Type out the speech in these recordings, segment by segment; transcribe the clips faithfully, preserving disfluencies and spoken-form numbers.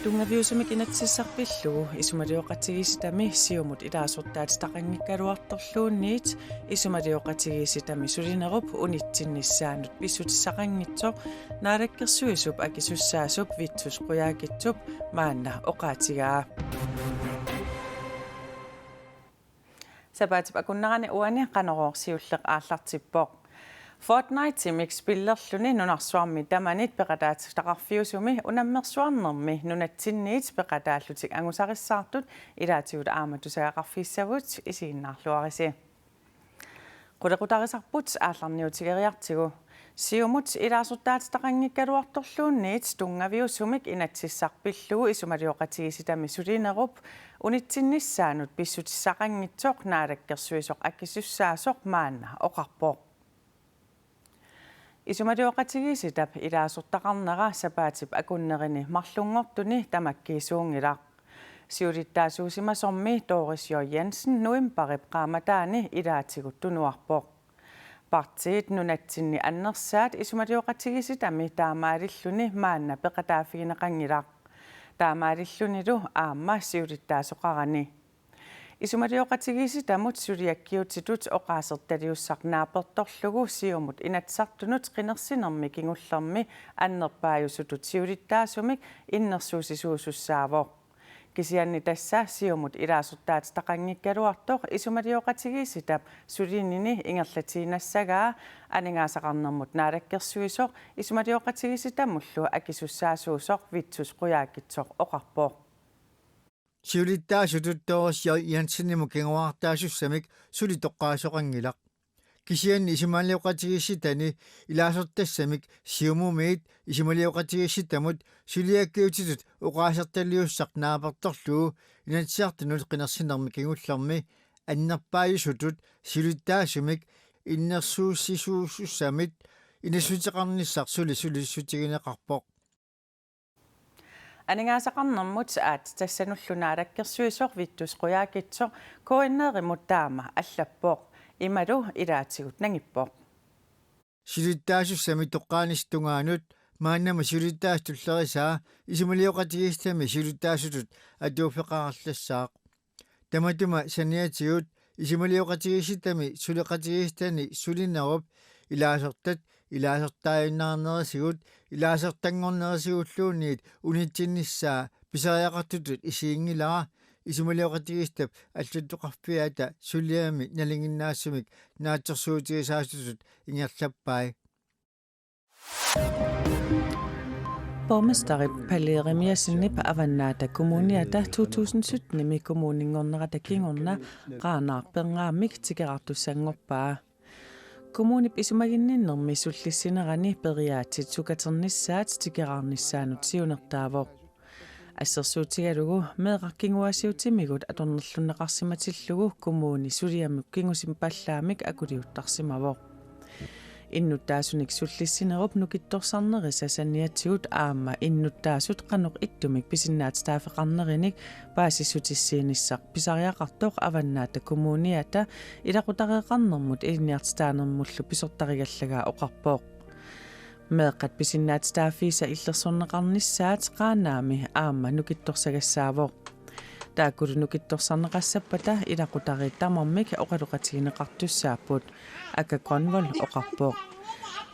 Tunngaviusumik inatsisissaq pillugu isumalioqatigiissitami Siumut ilaasortaatitaqanngikkaluartorluunniit isumalioqatigiissitami sulinerup unitsinnissaanut pissutissaqanngitsoq Naalakkersuisup akisussaasup Vittus Qujaukitsup maanna oqaatigaa. Sapaatip akunnerani uani Qanorooq siulleq aallartippoq. Fortnite-imik spillerluni nunarsuarmi tamanit peqataatitaqarfiusumi unammersuarnermi nunatsinniit peqataallutik angusarissaartut ilaatigut aamma tusagaqarfigissavut, isiginnaarluarisi. Qulequtarisarput aallarniutigeriartigu. Siumut ilaasortaatitaqanngikkaluartorluunniit tunngaviusumik inatsisissaq pillugu isumalioqatigiissitami sulinerup unitsinnissaanut pissutissaqanngitsoq Naalakkersuisoq akisussaasoq maanna oqarpoq. Isumalioqatigiissitap ilaasortaqarnera sapaatip akunnerini marlunngortuni tamakkiisuunngilaq. Siulittaasuusimasormi Doris J. Jensen novembarip qaammataani ilaatigut tunuarpoq. Partiit nunatsinni annersaat isumalioqatigiissitami taamaalilluni maanna peqataaffigineqanngilaq. Taamaalillunilu aamma siulittaasoqarani. Isumalioqatigiissitamut suliakkiutitut oqaasertaliussaq naapertorlugu Siumut Inatsisartunut qinersinermi kingullermi annerpaajusutut siulittaasumik innersuussisuusussaavoq. Kisianni tassa Siumut ilaasortaatitaqanngikkaluartoq isumalioqatigiissitap sulinini ingerlatiinnassagaa aningaasaqarnermut naalakkersuisoq isumalioqatigiissitamullu akisussaasuusoq Vittus Qujaukitsoq oqarpoq. Siulittaasutut Doris J. Jensenimut kinguaartaasussamik suli toqqaasoqanngilaq. Kisianni isumalioqatigiissitani ilaasortassamik Siumumiit isumalioqatigiissitamut suliakkiutitut oqaasertaliussaq naapertorlugu Inatsisartunut qinersinermi kingullermi annerpaajusutut siulittaasumik innersuussisuusussamit inassuteqarnissaq suli sulissutigineqarpoq. Aningaasaqarnermut aatsitassanullu naalakkersuisoq Vittus Qujaukitsoq K N R-imut taama allappoq. Imalu ilaatigut nangippoq. Siulittaasussamik toqqaanissap tungaanut maannamut siulittaasup tullerisaa isumalioqatigiissitami siulittaasutut atuuffeqarallassaaq. Tamatuma saniatigut isumalioqatigiissitami suleqatigiissitani sulinerup ilaasortat ilaasortaajunnaarnerisigut ilaasortanngornerisigulluunniit unitsinnissaa pisariaqartutut isiginngilara, isumalioqatigiissitap allattoqarfiata suliami nalinginnaasumik naatsorsuutigisaasutut ingerlappai. Borgmesterip Palle Jeremiassenip Avannaata Kommuniata to tusind sytten-imi kommuninngornerata kingorna Qaanaaq Pernaamik tikeraartussanngorpaa. Kommunip isumaginninnermi sullissinerani periaatsit sukaternissaat tikeraarnissaanut siunertaavoq. Assersuutigalugu meeqqat kinguaassiutimigut atornerlunneqarsimatillugu kommuni suliamut kingusipallaamik akuliuttarsimavoq. Innuttaasunik sullissinerup nukittorsarnerisa saniatigut aamma innuttaasut qanoq ittumik pisinnaatitaaffeqarnerinik paasissutissiinissaq pisariaqartoq Avannaata Kommuniata ilaqutariiqarnermut ilinniartitaanermullu pisortarigallagaa oqarpoq. Meeqqat pisinnaatitaaffiisa illersorneqarnissaat Qaanaami aamma nukittorsagassaavoq. Taakkulu nukittorsarneqassappata ilaqutariit tamarmik oqaloqatigineqartussaapput, Aka Grønvold oqarpoq.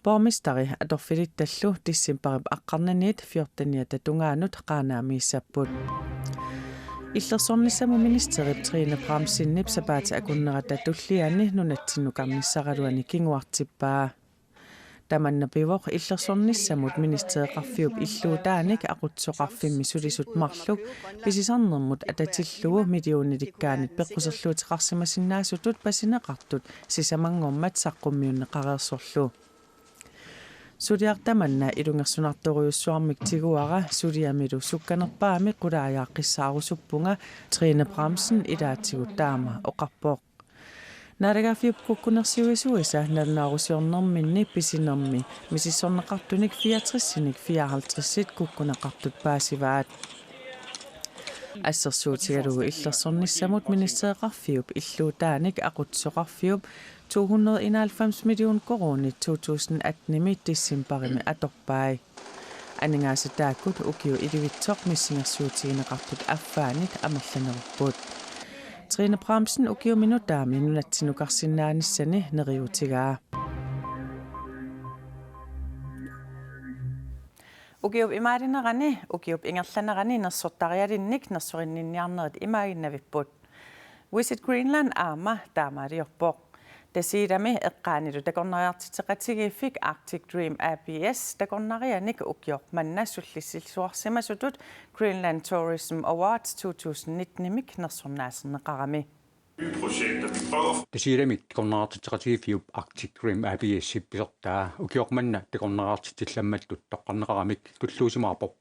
Borgmesteri atorfilittallu decembarip aqqarnaniit fjorteniata tungaanut Qaanaamiissapput. Illersornissamut ministerip Trine Bramsenip sapaatip akunnerata tulliani nunatsinnukarnissaraluani kinguartippaa. Tamanna pivoq illersornissamut ministereqarfiup illuutaanik aqutsisoqarfimmi sulisut marluk pisisarnermut atatillugu millioniliikkaanit peqquserluuteqarsimasinnaasutut pasineqartut sisamanngormat saqqummiunneqareersorlu. Suliaq tamanna ilungersunartorujussuarmik tiguara suliamilu sukkanerpaamik qulaajaaqqissaarusuppunga, Trine Bramsen ilaatigut taama oqarpoq. Naalagaaffiup kukkunersiuisuisa nalunaarusiornerminni pisinermi misissorneqartunik fireogtresinik fireoghalvtredsit kukkuneqartut paasivaat. Assersuutigalugu illersornissamut ministereqarfiup illuutaanik aqutsisoqarfiup to hundrede enoghalvfems million koruunit to tusind atten-imi decembarimi atorpai. Aningaasat taakkut ukiut ellevitsoq missingersuutigineqartut affaannit amerlanerupput. Trine Bramsen ukiumi nutaami nunatsinnukarsinnaanissani neriuutigaa. Ukiup imaalinerani, ukiup ingerlanerani nersortarialinnik nersorinninniarnerit imaaginnavipput. Visit Greenland aamma taamaaliorpoq. Tasiilami eqqaanilu takornariartitseqatigiiffik Arctic Dream A/S takornarianik ukioq manna sullissilluarsimasutut Greenland Tourism Awards to tusind nitten-imik nersornaaserneqarami. Tasiilamik takornariartitseqatigiiffiup Arctic Dream A/S-ip pisortaa ukioq manna takornariartitsillammattut toqqarneqaramik tulluusimaarpoq.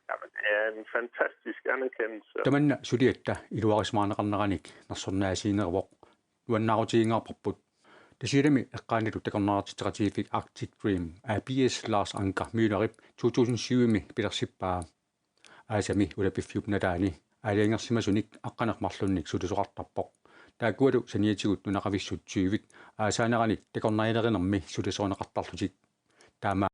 Jamen, det er en fantastisk anerkendelse. Tamanna suliatta iluarisimaarneqarneranik nersornaasiineruvoq, nuannaarutigingaarparput. Tasiilami eqqaanilu takornariartitseqatigiiffik Arctic Dream A/S Lars Anker Møllerip to tusind syv-imi pilersippaa. Aasami ulapiffiup nalaani aalajangersimasunik aqqaneq-marlunnik sulisoqartarpoq. Taakkualu saniatigut nunaqavissut tyvit aasaanerani takornarialerinermi sulisorineqartarlutik. Taamaammat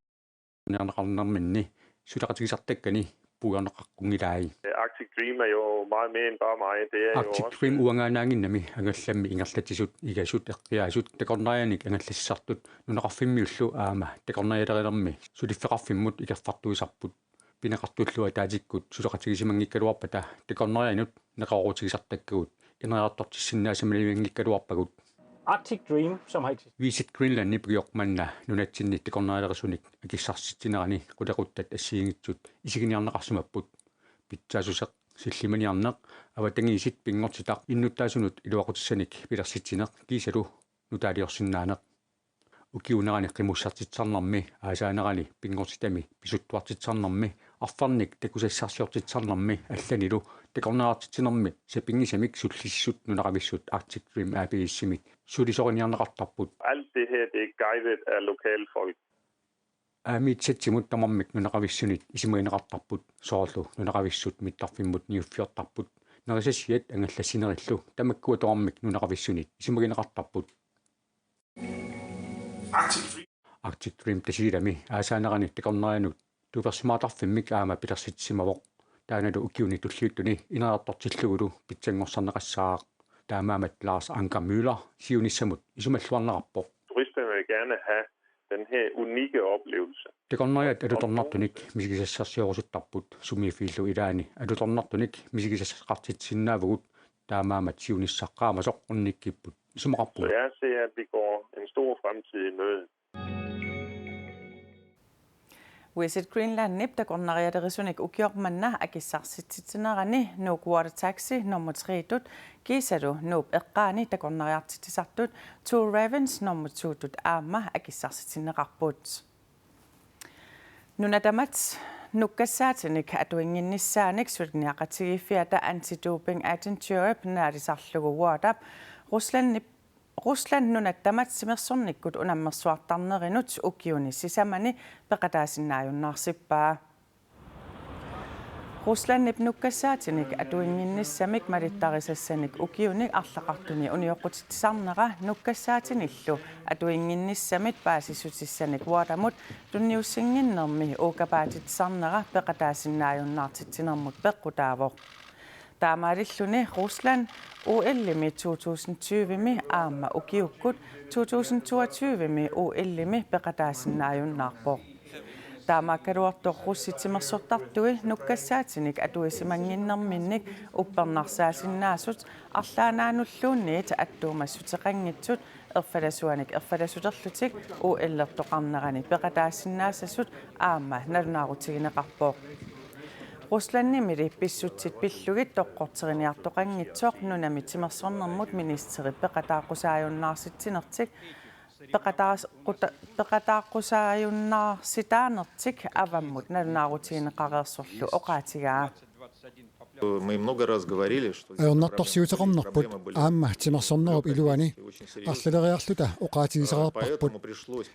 takornariarneqarnerminni suleqatigisartakkani puigorneqaqqunngilaat. Arctic Dream er jo meget mere end bare mig. Det er jo Arctic også Dream uangaanaannginnami angallammi ingerlatsisut, igasut, eqqiaasut, takornarianik angallassisartut nunaqarfimmiullu aamma takornarialerinermi suliffeqarfimmut ikerfartuisarput. Pineqartullu ataatsikkut suleqatigisimanngikkaluarpata takornarianut neqeroorutigisartakkagut ineriartortissinnaasimanavianngikkaluarpagut. Arctic Dream, som har eksisteret. Visit Greenlandip ukioq manna nunatsinni takornarialerisunik akissarsitsinerani qulequttat assigiinngitsut isiginiarneqarsimapput. Pitsaassuseq, sillimaniarneq, avatangiisit, pinngortitaq, innuttaasunut iluaqutissanik pilersitsineq kiisalu nutaaliorsinnaaneq. Ukiuunerani qimussertitsisarnermi aasaanerani pinngortitami pisuttuartitsisarnermi arfernik takusassarsiortitsisarnermi allanilu takornariartitsinermi sapinngisamik sullissisut nunaqavissut Arctic Dream A/S-imik sulisoriniarneqartarput. Alt det her, det er guidet af lokale folk. Aamiitsatsimut tamarmik nunaqavissunit isumagineqartarput, soorlu nunaqavissut mittarfimmut niuffiortarput, nerisassiat angallassinerillu tamakkua tamarmik nunaqavissunit isumagineqartarput. Arctic Dream Tasiilami aasaanerani takornarianut tupersimaartarfimmik aamma pilersitsisimavoq. Taannalu ukiuni tulliuttuni ineriartortillugulu pitsanngorsarneqassaaq. Taamaammat Lars Anker Møller siunissamut isumalluarnerarpoq. Turisterne vil gerne have den her unikke oplevelse. Takornariat alutornartunik misigisassarsiorusuttarput, sumiiffiillu ilaanni alutornartunik misigisassaqartitsisinnaavugut, taamaammat siunissaq qaamasoq ornikkipput, isumaqarpunga. Så jeg ser, at vi går en stor fremtid i møde. Visit Greenlandip takornarialerisunik ukioq manna akissarsitsitsinerani Nuuk Water Taxi nummer tre-tut kiisalu Nuup eqqaani takornariartitsisartut Two Ravens nummer to-tut aamma akissarsitinneqarput. Nunatamat nukkassaatinik atuinnginnissaanik suliniaqatigiiffiata Anti-Doping Agenturip naalisarlugu WADAp Ruslandip Rusland nunat tamat timersornikkut unammersuartarnerinut ukiuni sisamani peqataasinnaajunnaarsippaa. Ruslandip nukkassaatinik atuinnginnissamik malittarisassanik ukiuni arlaqartuni unioqqutitsisarnera nukkassaatinillu atuinnginnissamit paasissutissanik WADAmut tunniussinnginnermi uukapaatitsisarnera peqataasinnaajunnaartitsinermut peqqutaavoq. Taamaalilluni Rusland O L-imi to tusind tyve-mi aamma ukiukkut to tusind toogtyve-mi O L-imi peqataasinnaajunnaarpoq. Taamaakkaluartoq russit timersortartui nukkassaatinik atuisimannginnerminnik uppernarsaasinnaasut arlaannaanulluunniit attuumassuteqanngitsut erfalasuanik erfalasulerlutik O L-ertoqarnerani peqataasinnaassasut aamma nalunaarutigineqarpoq. Ruslandimili pissutsit pillugit toqqorteriniartoqanngitsoq nunami timersornermut ministerip peqataaqqusaajunnaarsitaanertik peqataas-, quta-, peqataaqqusaajunnaarsitaanertik avammut nalunaarutigineqareersorlu oqaatigaa. Мы много раз говорили, что здесь Ajornartorsiuteqarnerput aamma timersornerup iluani arlaleriarluta oqaatigisareerparput.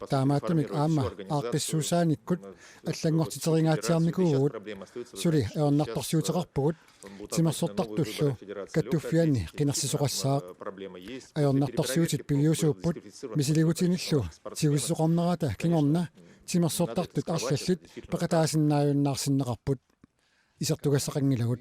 Taamaattumik aamma aaqqissuussaanikkut allanngortiteringaatsiarnikuuvugut. Suli ajornartorsiuteqarpugut timersortartullu kattuffianni qinersisoqassaaq. Ajornartorsiutit piviusuupput misiligutiginillu tigusisoqarnerata kingorna Timersortartut arlallit peqataasinnaajunnaarsinneqarput. Isertugassaqanngilagut.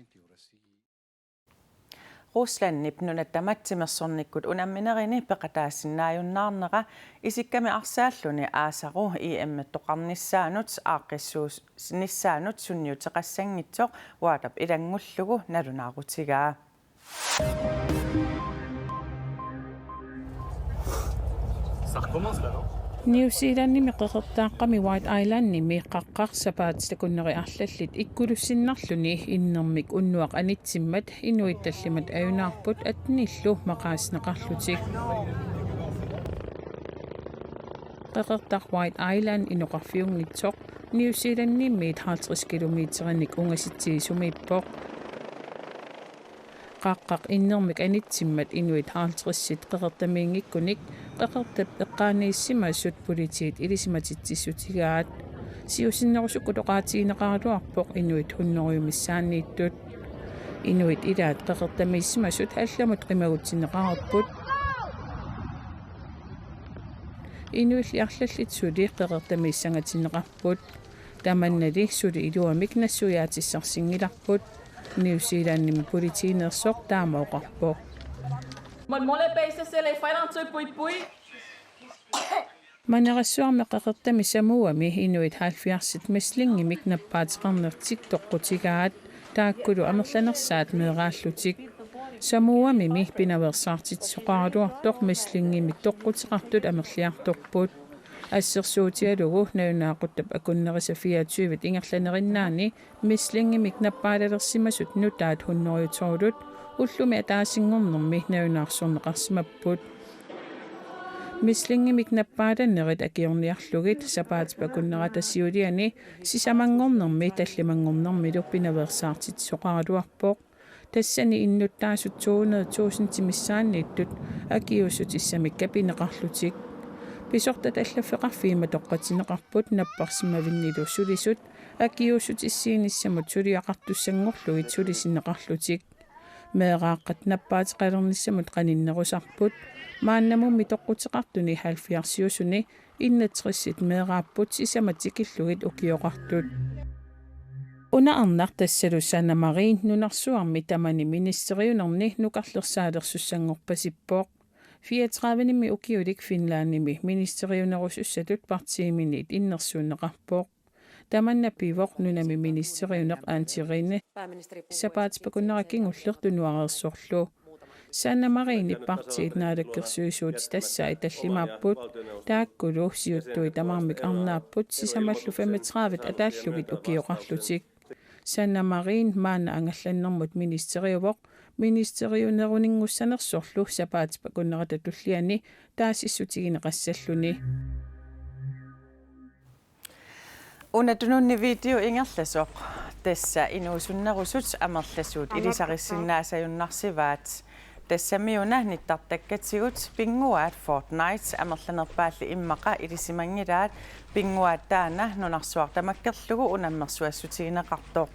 Ruslandip nuna tamat timersornikkut unamminerini peqataasinnaajunnaarnera isikkamik arsaalluni aasaru E M-ertoqarnissaanut aaqqissuussinnissaanut sunniuteqassanngitsoq Waterp ilanngullugu nalunaarutigaa. New Zealandimi qeqertaaqqami White Islandimi qaqqaq sapaatip akunneri arlallit ikkulussinnarluni innermik unnuaq anitsimmat inuit tallimat ajunaarput attenillu maqaasineqarlutik. Qeqertaq White Island inoqarfiunngitsoq New Zealandimiit halvtreds kilometerinik ungasitsisumiippoq. Qaqqaq innermik anitsimmat inuit halvtredsit qeqertamiinngikkunik qeqertap eqqaaniissimasut politiit ilisimatitsissutigaat. Siusinnerusukkut oqaatigineqaraluarpoq inuit hundrediumissaanniittut. Inuit ilaat qeqertamiissimasut allamut qimagutsinneqarput. Inuilli arlallit suli qeqertamiissangatinneqarput. Tamannali suli iluamik nassuiaatissarsinngillarput. New Zealandimi politiineersoq taama oqarpoq. Mon mole peisasele fainartui pui pui. Manerassuarmi qeqertami Samoami inuit halvfjerdsit mæslingimik nappaateqarnertik toqqutigaat taakkulu amerlanersaat meeraallutik. Samoamimi pinaveersaartitsisoqaraluartoq mæslingimik toqquteqartut amerliartorput. Assersuutigalugu nalunaaquttap akunnerisa fireogtyve ingerlanerinnaani mæslingimik nappaalalersimasut nutaat hundrede tolv ullumi ataasinngornermi nalunaarsorneqarsimapput. Mæslingimik nappaalanerit akiorniarlugit sapaatip akunnerata siuliani sisamanngornermi tallimanngornermilu pinaveersaartitsisoqaraluarpoq. Tassani innuttaasut to hundrede tusindit missaanniittut akiuussutissamik kapineqarlutik. Pisortat allaffeqarfiit matoqqatinneqarput napparsimavinnilu sulisut akiuussutissiinissamut suliaqartussanngorlugit sulisinneqarlutik. Meeraaqqat nappaateqalernissamut qaninnerusarput. Maannamummi toqquteqartuni halvfjerdsiusuni enogtresit meeraapput sisamat tikillugit ukioqartut. Una arnaq tassalu Sanna Marin nunarsuarmi tamani ministeriunerni nukarlersaalersussanngorpasippoq. Fireogtredivenimmi ukiulik Finlandimi ministeriunerusussatut partiiminiit innersuunneqarpoq. Tamanna pivoq nunami ministeriuneq Antti Rinne sapaatip akunnera kingulleq tunuareersorlu. Sanna Marinip partiit naalakkersuisuutitassai tallimaapput, taakkulu siuttuit tamarmik arnaapput sisamallu femogtredive ataallugit ukioqarlutik. Sanna Marin maanna angallannermut ministeriuvoq, ministeriunerunngussanersorlu sapaatip akunnerata tulliani taasissutigineqassalluni. Una tununni video ingerlasoq. Tassa inuusunnerusut amerlasuut ilisarisinnaasajunnaarsivaat. Tassami una nittartakkatigut pinnguaat Fortnite amerlanerpaalli immaqa ilisimanngilaat pinnguaat taanna nunarsuaq tamakkerlugu unammersuassutigineqartoq.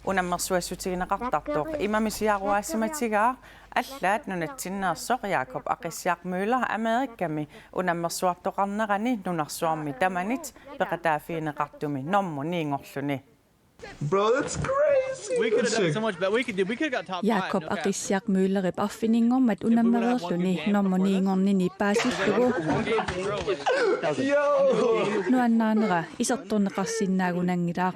Unammersuassutigineqartartoq imamisiaruaasimatigaaq allaat nunatsinneersoq Jakob Aqissiaq Møller Amerikami unammersuartoqarnerani nunarsuarmi tamanit peqataaffigineqartumi normu niinngorluni. Bro, that's crazy. We could have done so much better. We could, dude, we could have got top five. Jakob Aqissiaq Møllerip arfininngormat unammereerluni normu niinngornini paasillugu. Yo! Nuannaanera isertorneqarsinnaagunanngilaq.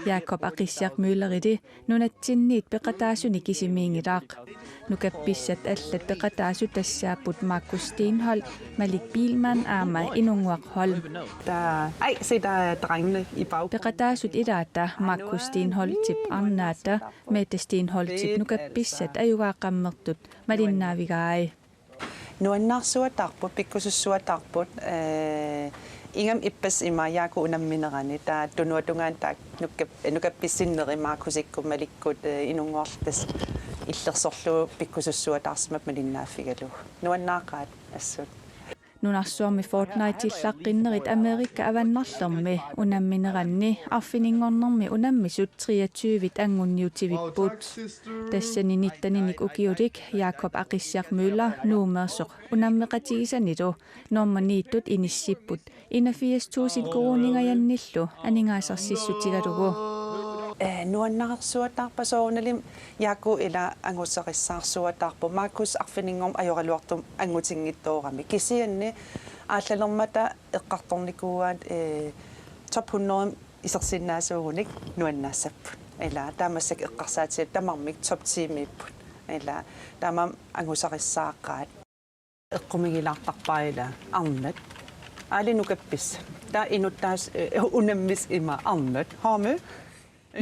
Jakob Aqissiaq Møllerili nunatsinniit peqataasuni kisimiinngilaq. Nukappissat allat peqataasut tassaapput Markus Steenholdt, Malik Biilmann aamma Inunnguaq Holm. Der, ej, se, der er drengene i bag. Peqataasut ilaata Markus Steenholdtip arnaata, Mette Steenholdtip nukappissat ajugaaqqammertut malinnaavigai. Nuannaarsuataarput, pikkusussuataarput, eh, ingammik ippassaq ima Jakob unamminerani, taava tunuatungaani taakku nukkap-, nukappissinneri Markusikkut Malikkut, eh, Inunnguarlu tassa illersorlugu pikkusussuataarsimapput malinnaaffigalugu. Nuannaaqaat assut. Nunarsuarmi Fortnite-illaqqinnerit Amerika avannarlermi unammineranni arfininngornermi unammisut treogtyve anguniutivipput. Tassani nitteninik ukiulik Jakob Aqissiaq Møller Nuummeersoq unammeqatigisanilu nummer ni-tut inissipput enogfirs tusind koruuningajannillu aningaasarsissutigalugu. Eh, nuannaarsuataarpa soorunalimi Jakob ila angusarissaarsuataarpoq Markus arfininngormat ajoraluartumik angutinngitsooramik. Kisianni aallalermata eqqartornikuuaat, eh, top hundrede isersinnaasuugunik nuannaassapput. Ila taamaassakka eqqarsaatigalugu tamarmik top ti-miipput. Ila taamaammat angusarissaaqaat. Eqqumigilaartarpaa ila arnat. Aali nukappis. Taava inuttaas, eh, unammis ima arnat. Haami?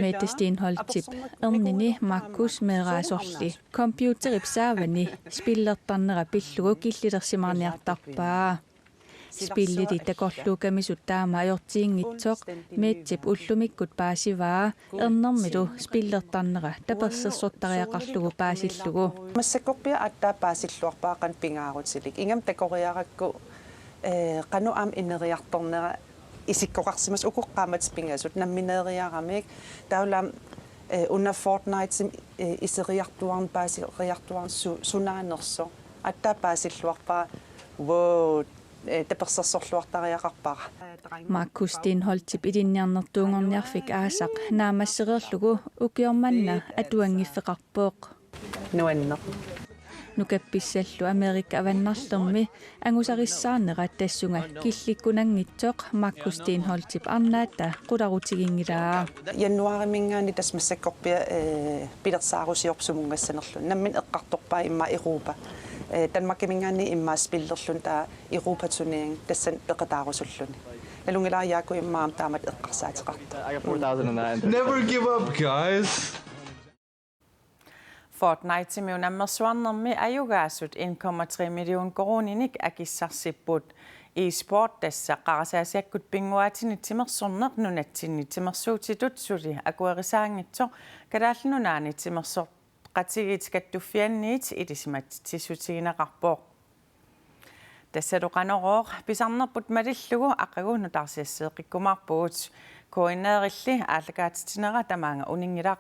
Mette Stenholdtip ernini Markus meeraasorli computerip saavani spillertarnera pillugu killilersimaarniartarpaa. Spillit takorluukkamisut taama ajortiginngitsoq Mettep ullumikkut paasivaa, ernermilu spillertarnera tapersersortariaqarlugu paasillugu. Massakkorpiaq aatsaat paasilluarpara qanoq pingaarutilik. Ingammik takoriarakku, eh, qanoq aamma ineriartornera isikkoqarsimasoq, uku qaammatit pingasut nammineeriaramik. Taavalu aamma, eh, una Fortnite-imi, eh, iseriartuaarneq, paaseriartuaarneq su-, sunaanersoq. Aatsaat paasilluarpara, wow, eh, tapersersorluartariaqarpara. Markus Stenholdtip ilinniarnertuunngorniarfik aasaq naammassereerlugu ukioq manna atuanngiffeqarpoq. Nuanneq. Nukappissallu Amerika avannarlermi angusarissaarnerat tassunga killikkunanngitsoq Markus Stenholdtip arnaata qularutiginngilaa. Januaarimiinngaanniit tassa massakkorpiaq, eh, pilersaarusiorpoq sumunngassanerluni. Nammineq eqqartorpaa immaqa Europa. Eh, Danmarkimiinngaanniit immaqa spillerluni taava Europa-turnering tassani peqataarusulluni. Nalunngilara Jakob immaqa aamma taamatut eqqarsaateqartoq. I got four thousand in that. Never give up, guys. Fortnite-imi unammersuarnermi ajugaasut en komma tre million koruuninik akissarsipput. E-sport, tassa qarasaasiakkut pinnguaatinik timersorneq, nunatsinni timersuutitut suli akuerisaanngitsoq Kalaallit Nunaanni Timersoqatigiit Kattuffianniit ilisimatitsissutigineqarpoq. Tassalu Qanorooq, pisarnerput malillugu aqagu nutaarsiasseeqqikkumaarpugut. K N R-illi aallakaatitinera tamaanga uninngilaq.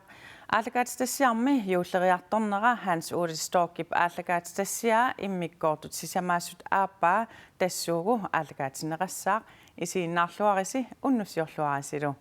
Aallakaatitassiarmi juulleriartornera Hans Ole Storchip aallakaatitassiaa immikkoortut sisamaasut aappaa tassuugu aallakaatinneqassaaq. Isiginnaarluarisi, unnussiorluarisilu.